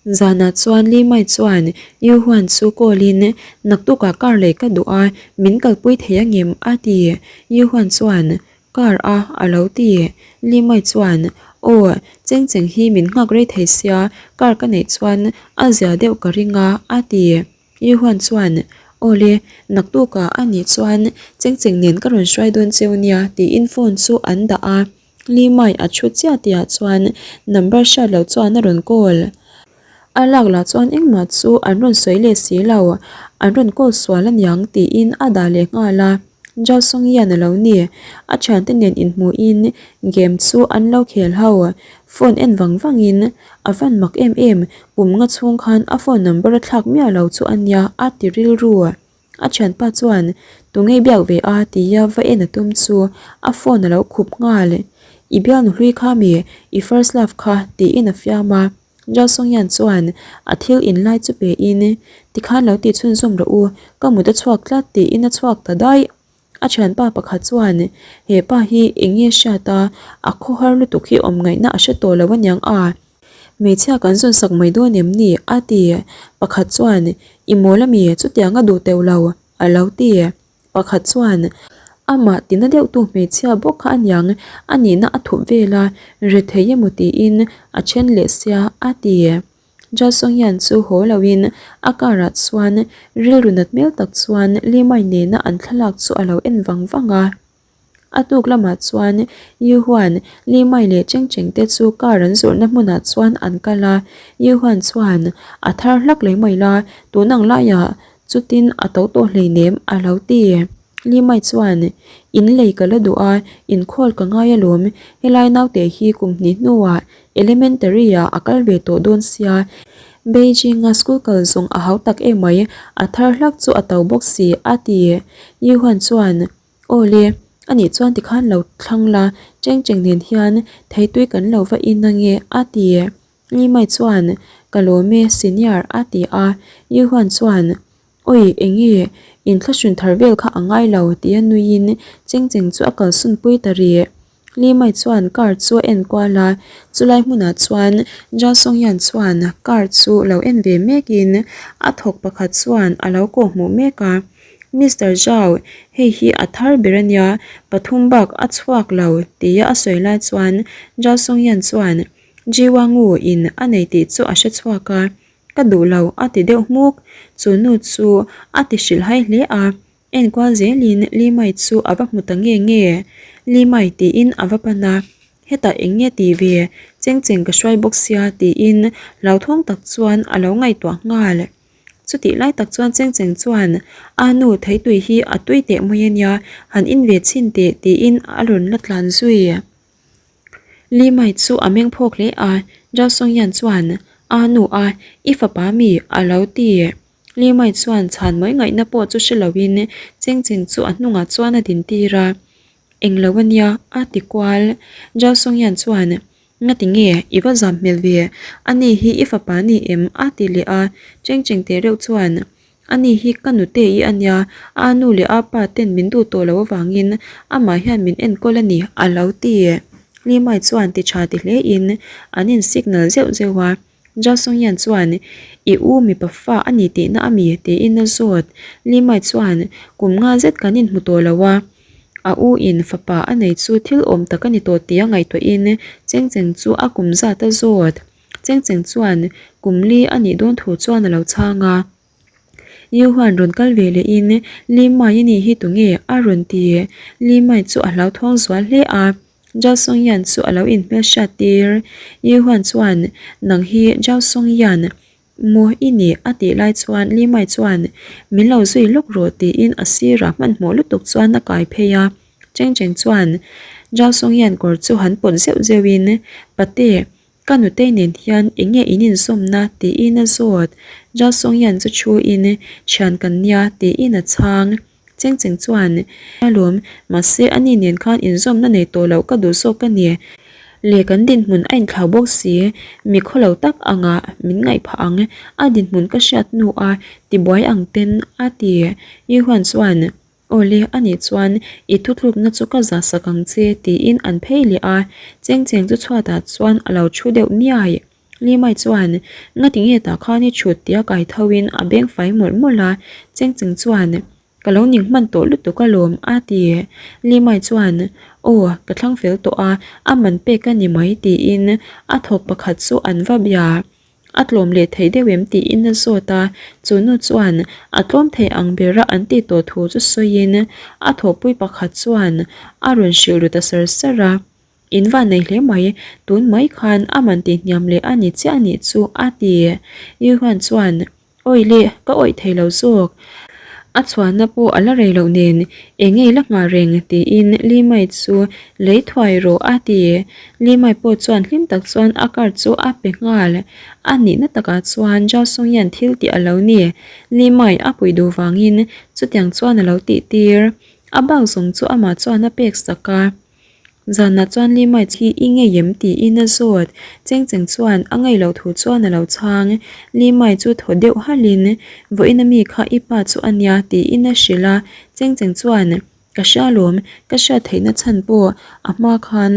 Zanah chuan Li Mai chuan Yu Huan chu call in, Naktukah car lei ka duh a, min kalpui thei angem? a ti. Yu Huan chuan, Car a a lo ti. Li Mai chuan, Aw, cheng cheng hi min nghak rei thei sia, car ka neih chuan a zia deuh ka ring a, a ti. Yu Huan chuan, Aw le, naktukah a nih chuan cheng cheng nen ka rawn hruai dawn cheu nia, tiin phone chu an dah a. Li Mai a thu chiah tihah chuan number hriat loh chuan a rawn call. A lak lah chuan engmah chu an rawn sawi leh si lo, an rawn call sual aniang tiin a dah leh nghal a. Zhao Songyan a lo ni, a thiante nen inhmuhin game chu an lo khel ho. Phone en vang vangin a van mak em em, kum nga chhung khan a phone number a thlak miah lo chu a nia a ti rilru. A thianpa chuan tunge biak ve a tia va en a tum chu a phone a lo khup nghal. I bialnu hlui kha mi, i first love kha tiin a fiam a. Zhao Songyan chuan a thil in lai chu pe in, Tikhan lo tih chhunzawm rawh u, ka mut a chhuak tlat tiin a chhuak ta daih. A thianpa pakhat chuan he pa hi eng nge hriat a, a khawhar lutuk hi awm ngaihna a hre tawh lo aniang a, hmeichhia kan zawn sak mai dawn em ni? a ti. Pakhat chuan, I mawl ami, chutiang a duh teuh lo, a lo ti. Pakhat chuan, Amah tina deuhtu hmeichhia bawk kha aniang, a nihna a thup vel a, rethei emaw tiin a then leh sia, a ti. Jasong hian chu haw loin a car ah chuan rilru nat hmel tak chuan Limai nena an thlalak chu a lo en vang vang a. A tuk lamah chuan Yu Huan, Limai leh Cheng Cheng te chu car an zawrhna hmunah chuan an kal a. Yu Huan chuan, A thar hlak leh mai la, tun ang laiah chutin a to tawh hleinem a lo ti. Limai chuan, In lei ka la duh a, inkhawl ka ngai alawm, helai naute hi kum hnih hnuah Elementary ah a kal ve tawh dawn sia, Beijing a school kal zawng a hau tak emai, a thar hlak chu a to bawk si, a ti. Yu Huan chuan, Aw le, anih chuan tikhan lo thlang la, Cheng Cheng nen hian theitui kan lo va in ange, a ti. Li Mai chuan, Ka lawm e, senior, a ti a. Yu Huan chuan, Awi, enge, inthlahrun thar vel kha a ngai lo, tia nuiin Cheng Cheng chu a kalsun pui ta rih. Li Mai chuan car chu a en kual a, chulai hmunah chuan Zhao Songyan chuan car chu lo en ve mekin a thawk pakhat chuan a lo kawhhmuh mek a. Mister Zhao, hei hi a thar ber a nia, pathum bak a chhuak lo tia a sawi lai chuan Zhao Songyan chuan Ji Wangwu in a nei tih chu a hre chhuak a, Ka duh lo a ti deuh hmuk, chu nu chu a ti hrilhhai hle a. Enkual zelin Li Mai chu a va hmu ta nge nge? Li Mai tiin a va pan a, hetah eng nge ti ve? Cheng cheng ka hruai bawk sia tiin hlauthawng tak chuan a lo ngaihtuah nghal. Chutih lai tak chuan Cheng Cheng chuan, A nu, theitui hi a tui teh mai a nia, han in ve chhin teh tiin a rawn la tlan zui. Li Mai chu a meng phawk hle a, Zhao Songyan chuan, A nu a, i fapa mi a lo ti. Li Mai chuan chhan mai ngaihna pawh chu hre loin Cheng Cheng chu a hnungah chuan a din tir a, Englo a nia, a ti kual. Zhao Songyan chuan, Ngati nge, i va zam hmel ve, ani hi i fapa ni em? a ti leh a, Cheng Cheng teh reuh chuan, Ani hi ka nute i a nia, a nu leh a pa ten min duh tawh loh avangin amah hian min enkawl a ni, a lo ti. Li Mai chuan ti tha ti hle in an in signal zeuh zeuh a. Zhao Songyan chuan, I u mipa fa a ni tihna a mi? tiin a zawt. Li Mai chuan, Kum nga zet kan inhmu tawh lo a, a u in fapa a nei chu thil awm tak a ni tawh tia ngaihtuahin Cheng Cheng chu a kum zat a zawt. Cheng Cheng chuan kum li a nih dawn thu chuan a lo chhang a. Yu Huan rawn kal ve leh in Li Mai a nih hi tunge? a rawn ti. Li Mai chu a hlauthawng zual hle a. Zhao Songyan chu a lo inhmelhriat tir. Yu Huan chuan nang hi Zhao Songyan maw i nih? a tih lai chuan Li Mai chuan min lo zui lawk rawh tiin a sirah hmanhmawh lutuk chuan a kai phei a. Cheng Cheng chuan Zhao Songyan kawr chu han pawt zeuh zeuh in Pate, Ka nutei nen hian eng nge in inzawmna tiin a zawt. Zhao Songyan chu thu in thian kan nia tiin a chhang. Cheng Cheng chuan, Alawm, mahse ani nen khan inzawmna nei tawh loh ka duh zawk ka ni. Le kan dinhmun a inthlau bawk si, mi khawlo tak angah min ngaih phah ang, a dinhmun ka hriat hnu a tibuai ang ten a ti. Yu Huan chuan, Aw le, anih chuan i thuthlukna chu ka zah sak ang che tiin an phei leh a, Cheng Cheng chu chhuatah chuan a lo thu deuh niai. Limai chuan, Ngati nge tah khan i thut tia kai tho in a beng fai mawlh mawlh a, Cheng Cheng chuan, Ka lo ning hman tawh lutuk alawm a ti. Limai chuan, Aw, ka thlang fel tawh a, a man pek a ni mai tiin a thawk pakhat chu an va bia. A tlawm leh thei deuh em tiin a zawt a, chu nu chuan a tlawm thei ang bera an tih tawh thu chu sawiin a thawhpui pakhat chuan a rawn hrilh ru ta sar sar a. In van nei hle mai, tun mai khan a man tih hniam leh a ni chiah a nih chu a ti. Yuhuan chuan Awi le, ka awih thei lo zawk. A chhuahna pawh a la rei loh nen, eng nge i la nghah reng? tiin Li Mai chu lei thuai rawh a ti. Li Mai pawh chuan hlim tak chuan a car chu a pe nghal. A nihna takah chuan Zhao Songyan thil tih a lo ni. Li Mai a puih duh vangin chutiang chuan a lo tih tir. A bak zawng chu amah chuan a pek sak a. Zanah chuan Li Mai hi i ngei em tiin a zawt. Cheng Cheng chuan a ngei loh thu chuan a lo chhang. Li Mai chu thaw deuh halhin, Vawiin ami kha i pa chu a nia tiin a hrilh a. Cheng Cheng chuan, Ka hria lawm, ka hriat theihna chhan pawh a hma khan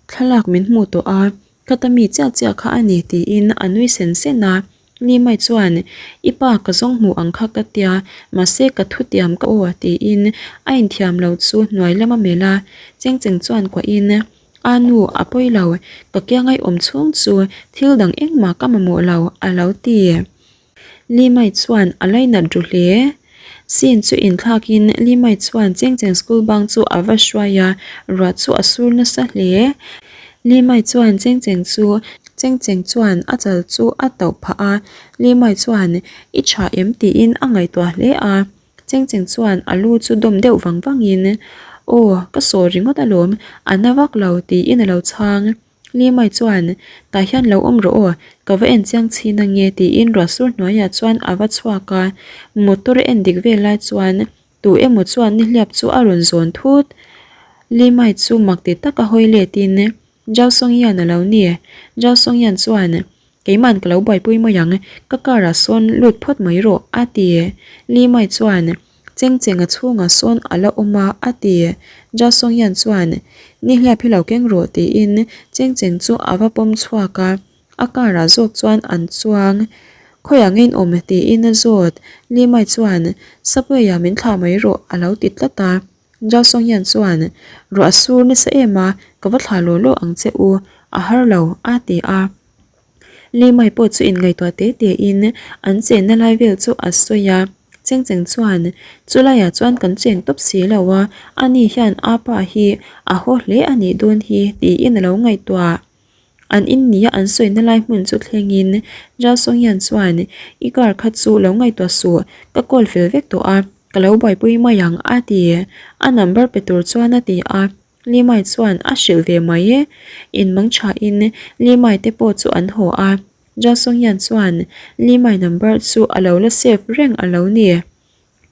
thlalak min hmuh tawh a, ka ta mi chiah chiah kha a ni tiin a nui sen sen a. Ni mai chuan, I pa ka zawng hmu ang kha ka tia, mahse ka thutiam ka aw tiin a inthiam lo chu hnuai lama melh a, Cheng Cheng chuan kuahin, A nu, a pawi lo, ka kiangai awm chhung chu thil dang engmah ka mamawh lo a lo ti. Li Mai chuan a lainat ru hle. Scene chu inthlakin Li Mai chuan Cheng Cheng school bang chu a va hruai a, ruah chu a sur nasa hle. Li Mai chuan Cheng Cheng chu Cheng Cheng chuan a chal chu a tauh phah a, Li Mai chuan i tha em tiin a ngaihtuah hle a. Cheng Cheng chuan a lu chu dawm deuh vang vangin, Aw, ka sawi ringawt alawm, a na vak lo tiin a lo chhang. Li Mai chuan, Tah hian lo awm rawh aw, ka va en chiang chhin ange tiin ruahsur hnuaiah chuan a va chhuak a, motor a en dik vel lai chuan tu emaw chuan nihliap chu a rawn zawn thut. Li Mai chu mak ti taka hawi letin Zhao Songyan a lo ni. Zhao Songyan chuan, Keiman ka lo buaipui mai ang, ka car ah sawn lut phawt mai rawh, a ti. Li Mai chuan, Cheng cheng a chhungah sawn a la awm a, a ti. Zhao Songyan chuan, Nihliap hi lo keng rawh, tiin Cheng Cheng chu a va pawm chhuak a, a car ah zawk chuan an chuang. Khawiah nge in awm? tiin a zawt. Li Mai chuan, Subway ah min thlah mai rawh, a lo ti tlat a. Zhao Songyan chuan, Ruah a sur nasa em a, ka va thlah law law ang che u, a har lo, a ti a. Li Mai pawh chu inngaihtuah te te in an chenna lai vel chu a sawi a, Cheng Cheng chuan, Chu laiah chuan kan cheng tawp si lo a, ani hian a pa hi a haw hle a nih dawn hi tiin a lo ngaihtuah. An in nia an sawina lai hmun chu thlengin Zhao Songyan chuan, I car kha chu lo ngaihtuah suh, ka call fel vek tawh a, ka lo buaipui mai ang a ti. A number pe tur chuan a ti a. Limai chuan a hrilh ve mai e. Inmang thain Limai te pawh chu an haw a. Zhao Songyan chuan Limai number chu a lo la save reng a lo ni.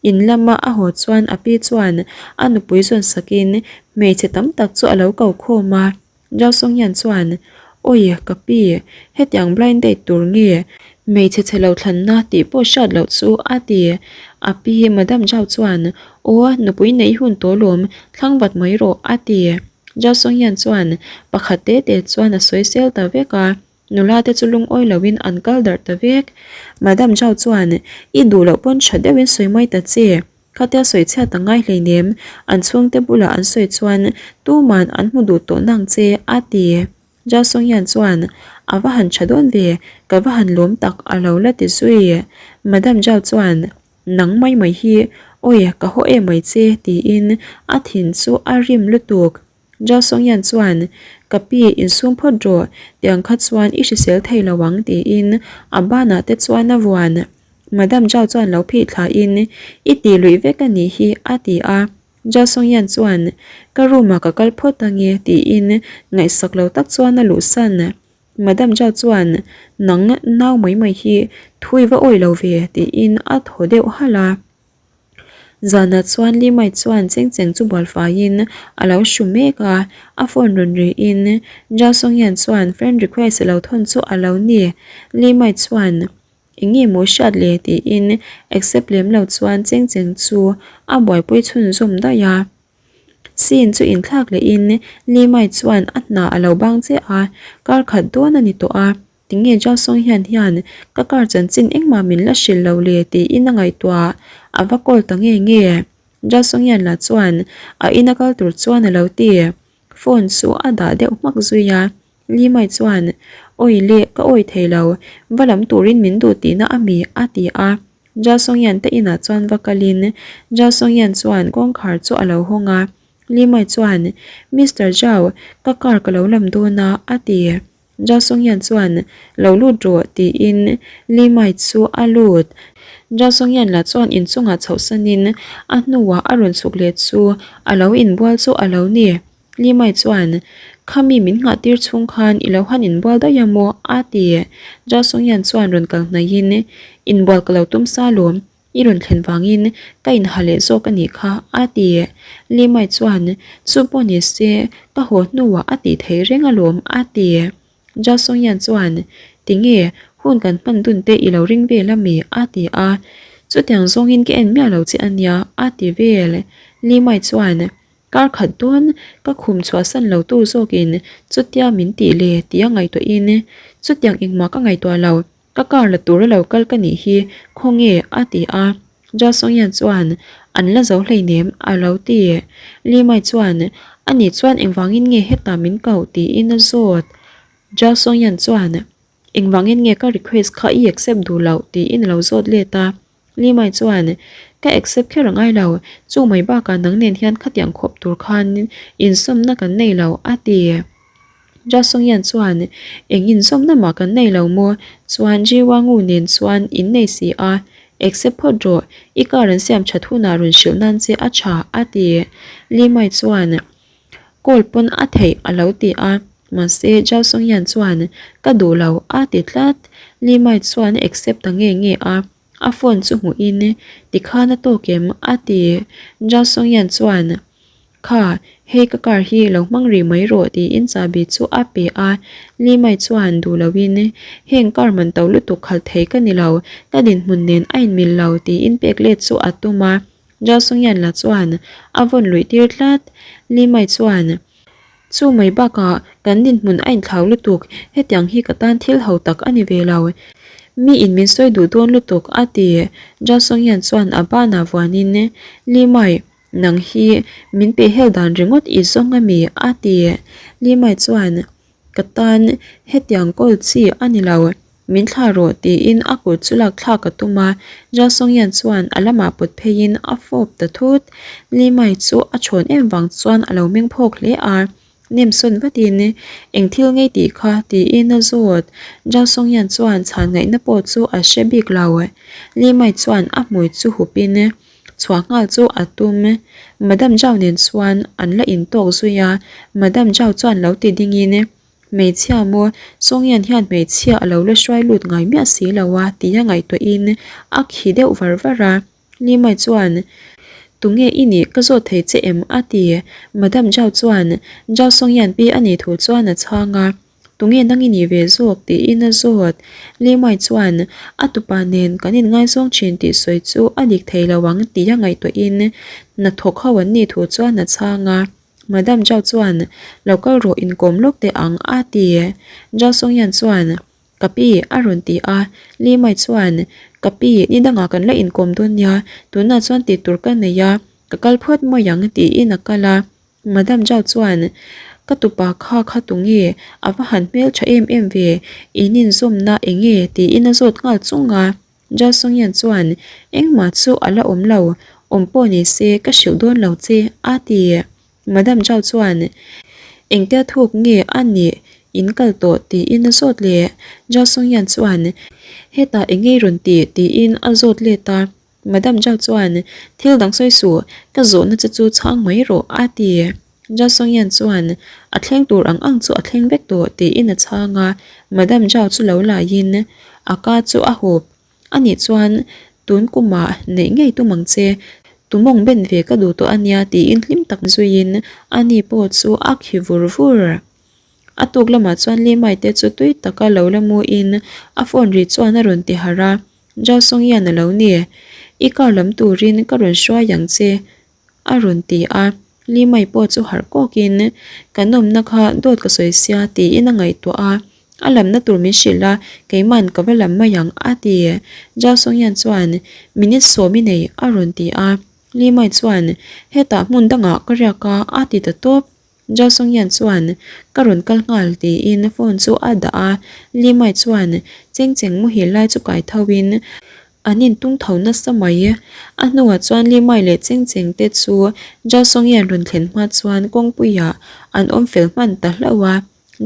In lama a haw chuan a pi chuan a nupui zawn sakin hmeichhe tam tak chu a lo ko khawm a. Zhao Songyan chuan, Awi, ka pi, hetiang blind date tur nge hmeichhe chhe lo thlanna tih pawh hriat loh chu a ti. A pi Madam Zhao chuan, Aw, nupui neih hun tawh lawm, thlang vat mai rawh a ti. Zhao Songyan chuan pakhat te te chuan a sawi sel ta vek a, nula te chu lungawi loin an kal darh ta vek. Madam Zhao chuan, I duh loh pawn tha deuhin sawi mai ta che. Khatia sawi chhiat a ngai hleinem, an chhungte bulah an sawi chuan tuman an hmu duh tawh nang che, a ti. Zhao Songyan chuan, A va han tha dawn ve, ka va han lawm tak a lo la ti zui. Madam Zhao chuan, Nang mai mai hi, awi ka haw em mai che, tiin a thin chu a rim lutuk. Zhao Songyan chuan, Ka pi, insum phawt rawh, tiang kha chuan i hrisel thei lo ang, tiin a banah te chuan a vuan. Madam Zhao chuan lo phih thlain, I tih luih vek a nih hi, a ti a. Zhao Songyan chuan, Ka room ah ka kal phawt ange, tiin ngaihsak lo tak chuan a luhsan. Madam Zhao chuan, Nang nau mai mai hi thu i va awih lo ve, tiin a thaw deuh halh a. Zanah chuan Li Mai chuan Cheng Cheng chu bual faiin a lo hru mek a, a phone rawn riin Zhao Songyan chuan friend request a lo thawn chu a lo ni. Li Mai chuan eng nge maw hriat le tiin accept lem lo chuan Cheng Cheng chu a buaipui chhunzawm daih a. Scene chu inthlak lehin Li Mai chuan a hna a lo bang chiah a, kar khat dawn a ni tawh a. Tinge Zhao Song hian hian ka car chanchin engmah min la hrilh lo le tiin a ngaihtuah a va call ta nge nge. Zhao Song hian lah chuan a ina kal tur chuan a lo ti. Phone chu a dah deuh hmak zui a. Li Mai chuan, Awi le, ka awi thei lo, va lam turin min duh tihna a mi? a ti a. Zhao Song hian te inah chuan va kalin Zhao Song hian chuan kawngkhar chu a lo hawng a. Li Mai chuan, Mister Zhao, ka car ka lo lam dawn a, a ti. Zhao Songyan chuan, Lo lut rawh, tiin Li Mai chu a lut. Zhao Songyan lah chuan inchungah chhohsanin a hnuah a rawn chhuk leh chu a lo inbual chu a lo ni. Li Mai chuan, Kha mi min nghah tir chhung khan i lo han inbual daih a maw? a ti. Zhao Songyan chuan rawn kal hnaihin, Inbual ka lo tum sa lawm. I rawn thlen vangin ka inha leh zawk a nih kha, a ti. Limai chuan, Chu pawh ni se, ka haw hnuah a tih theih reng alawm, a ti. Zhao Songyan chuan, Tinge, hun kan hman dun te i lo ring vel a mi? a ti a. Chutiang zawngin ka en miah lo che a nia, a ti vel. Limai chuan, Kar khat dawn ka khum chhuahsan lo tu zawkin chutia min tih le tia ngaihtuahin, Chutiang engmah ka ngaihtuah lo. Ka car la tur a lo kal ka nih hi, khawnge? a ti a. Zhao Songyan chuan, An la zo hleinem, a lo ti. Li Mai chuan, Ani chuan engvangin nge hetah min koh? tiin a zawt. Zhao Songyan chuan, Engvangin nge ka request kha i accept duh loh? tiin a lo zawt let a. Li Mai chuan, Ka accept kher a ngai lo, chu mai bakah nang nen hian khatiang khawp tur khan insawmna kan nei lo, a ti. Zhao Songyan chuan, Eng insawmna mah kan nei lo maw? Chuan Ji Wangu nen chuan in nei si a, accept phawt rawh, i car an siam that hunah rawn hrilh nan che a tha, a ti. Li Mai chuan, Call pawn a theih a lo ti a, mahse Zhao Songyan chuan, Ka duh lo, a ti tlat. Li Mai chuan a accept ta nge nge a, a phone chu hmuhin, Tikhan a tawk em? a ti. Zhao Songyan chuan, Kha, hei ka car hi lo hmang rih mai rawh tiin chahbi chu a pe a. Li Mai chuan duh loin, Heng car man to lutuk khalh thei ka ni lo, ka dinhmun nen a inmil lo tiin pek let chu a tum a. Zhao Songyan lah chuan a vawn luih tir tlat. Li Mai chuan, Chu mai bakah kan dinhmun a inthlau lutuk, hetiang hi ka tan thil ho tak a ni ve lo. Mi in min sawi duh dawn lutuk, a ti. Zhao Songyan chuan a banah vuanin, Li Mai, nang hi min pehhel dan ringawt i zawng a mi? a ti. Li Mai chuan, Ka tan hetiang kawl chi a ni lo. Min thlah rawh tiin a kut chu lak thlak a tum a, Zhao Songyan chuan a lamah pawt pheiin a fawp ta thut. Li Mai chu a chhawn em vang chuan a lo meng phawk hle a, nem sawn vatin, Eng thil ngei tih kha? tiin a zawt. Zhao Songyan chuan chhan ngaihna pawh chu a hre bik lo. Li Mai chuan a hmui chu hupin chhuah nghal chu a tum. Madam Zhao nen chuan an la intawk zui a, Madam Zhao chuan lo ti dingin, Hmeichhia maw? Songyan hian hmeichhia a lo la hruai lut ngai miah si lo a tia ngaihtuahin a khi deuh var var a. Li Mai chuan, Tunge i nih ka zawt thei che em? a ti. Madam Zhao chuan, Zhao Songyan pi a nih thu chuan a chhang a. Tunge nang i nih ve zawk? tiin a zawt. Li Mai chuan, A tupa nen kan inngaizawng thin tih sawi chu a dik thei lo ang tia ngaihtuahin hnathawk ho an nih thu chuan a chhang a. Madam Zhao chuan, Lo kal rawh inkawm lawk teh ang, a ti. Zhao Songyan chuan, Ka pi, a rawn ti a. Li Mai chuan, Ka pi, ni dangah kan la inkawm dawn nia, tunah chuan tih tur ka nei a, ka kal phawt mai ang, tiin a kal a. Madam Zhao chuan, Ka tupa kha kha tunge, a va han hmeltha em em ve, in inzawmna eng nge? tiin a zawt nghal chung a. Zhao Songyan chuan, Engmah chu a la awm lo, awm pawh ni se ka hrilh dawn lo che, a ti. Madam Zhao chuan, Engtia thuk nge a nih in kal tawh tiin a zawt leh. Zhao Songyan chuan, Hetah eng ngei rawn ti? tiin a zawt let a. Madam Zhao chuan, Thil dang sawi suh, ka zawhna che chu chhang mai rawh, a ti. Zhao Songyan chuan, A thleng tur ang ang chu a thleng vek tawh, tiin a chhang a. Madam Zhao chu lo laiin a ka chu a hup. Anih chuan, Tun kumah neih ngei tum ang che, tumawng ben ve ka duh tawh a nia, tiin hlim tak zuiin ani pawh chu a khi vur vur. A tuk lamah chuan Li Mai te chu tui taka lo la muin a phone ri chuan a rawn ti harh a. Zhao Songyan a lo ni. I car lam turin ka rawn hruai ang che, a rawn ti a. Li Mai pawh chu harh kawkin, Ka nawmna kha dawt ka sawi sia tiin a ngaihtuah a. A lamna tur min hrilh a, keiman ka va lam mai ang, a ti. Zhao Songyan chuan, Minute sawm i nei, a rawn ti a. Li Mai chuan, Hetah hmun dangah ka riak a, a ti ta tawp. Zhao Songyan chuan, Ka rawn kal nghal, tiin phone chu a dah a. Li Mai chuan cheng cheng muhil lai chu kai tho in, An intung tho nasa mai. A hnuah chuan Li Mai leh Cheng Cheng te chu Zhao Songyan rawn thlen hma chuan kawngpuiah an awm fel hman ta hlauh a.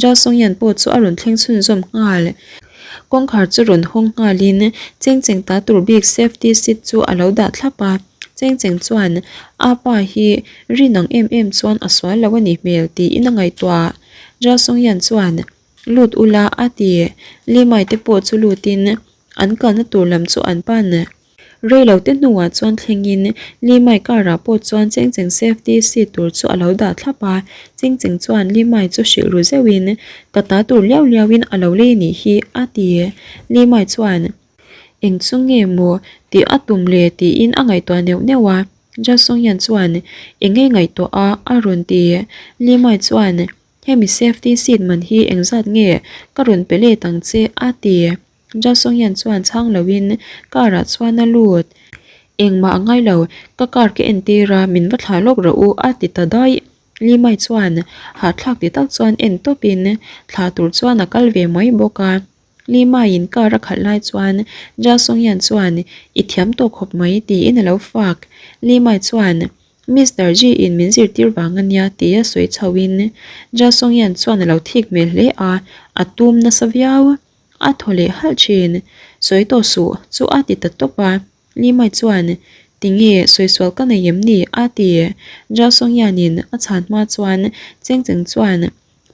Zhao Songyan pawh chu a rawn thleng chhunzawm nghal. Kawngkhar chu rawn hawng nghalin Cheng Cheng ta tur bik safety seat chu a lo dah thlap a. Cheng Cheng chuan a pa hi rin ang em em chuan a sual lo a nih hmel tiin a ngaihtuah. Zhao Songyan chuan Lut ula a ti. Li Mai te pawh chu lutin An kalna tur lam chu an pan. Reilo te hnuah chuan thlengin Limai car ah pawh chuan cheng cheng safety seat tur chu a lo dah thlap a, cheng cheng chuan Limai chu hrilh ru zeuhin, Ka ta tur liau liauin a lo lei nih hi, a ti. Limai chuan, Eng chu nge maw tih a tum le tiin a ngaihtuah neuh neuh a. Jasongyan chuan, Eng nge ngaihtuah a? a rawn ti. Limai chuan, Hemi safety seat man hi engzat nge ka rawn pe let ang che? a ti. Jasongyan chuan chhang loin car ah chuan a lut. Engmah a ngai lo, ka car ka entir a, min va thlah lawk rawh u a ti ta daih. Limai chuan hahthlak ti tak chuan en tawpin thlah tur chuan a kal ve mai bawk a. Limaiin car a khalh lai chuan Jasongyan chuan i thiam tawh khawp mai tiin a lo fak. Limai chuan Mister Ji in min zirtir vang a nia tia sawi chho in Jasongyan chuan a lo thik hmel hle a, a tum nasa viau. A thaw leh halh thin. Sawi tawh suh chu a ti ta tawp a. Li Mai chuan, Tinge, sawi sual ka nei em ni? a ti. Zhao Songyan-in a chhan hma chuan Cheng Cheng chuan,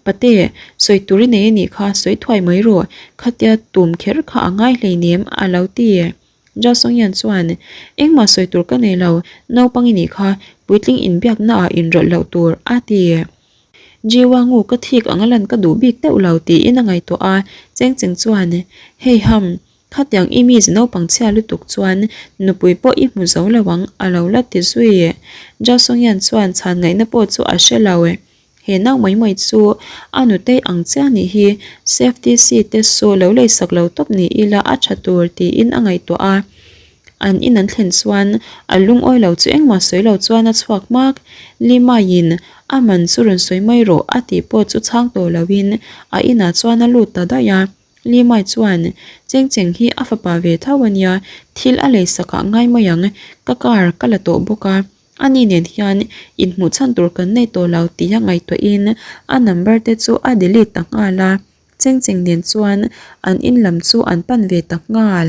Pate, sawi tur i nei a nih kha, sawi thuai mai rawh. Khatia tum kher kha a ngai hleinem, a lo ti. Zhao Songyan chuan, Engmah sawi tur ka nei lo, naupang i nih kha, puitling inbiaknaah inrawlh loh tur, a ti. Jiwangu ka thik ang a lan ka duh bik deuh lo tiin a ngaihtuah a, Cheng Cheng chuan, Hei ham, khatiang i miss naupang chhia lutuk chuan nupui pawh i hmu zo lo ang a lo la ti zui. Zhao Songyan chuan chhan ngaihna pawh chu a hre lo. He nau mai mai chu a nutei ang chiah nih hi safety seat te chu lo leisak lo tawp ni ila a tha tur tiin a ngaihtuah a. An in an thlen chuan a lungawi lo chu engmah sawi lo chuan a chhuak hmak. Limaiin a man chu rawn sawi mai rawh a tih pawh chu chhang tawh loin a inah chuan a lut ta daih a. Limai chuan Cheng Cheng hi a fapa ve tho a nia, thil a lei sakah ngai mai ang, ka car ka la tawh bawk a, ani nen hian inhmuh chhan tur kan nei tawh lo tia ngaihtuahin a number te chu a delete ta nghal a. Cheng Cheng nen chuan an in lam chu an pan ve ta nghal.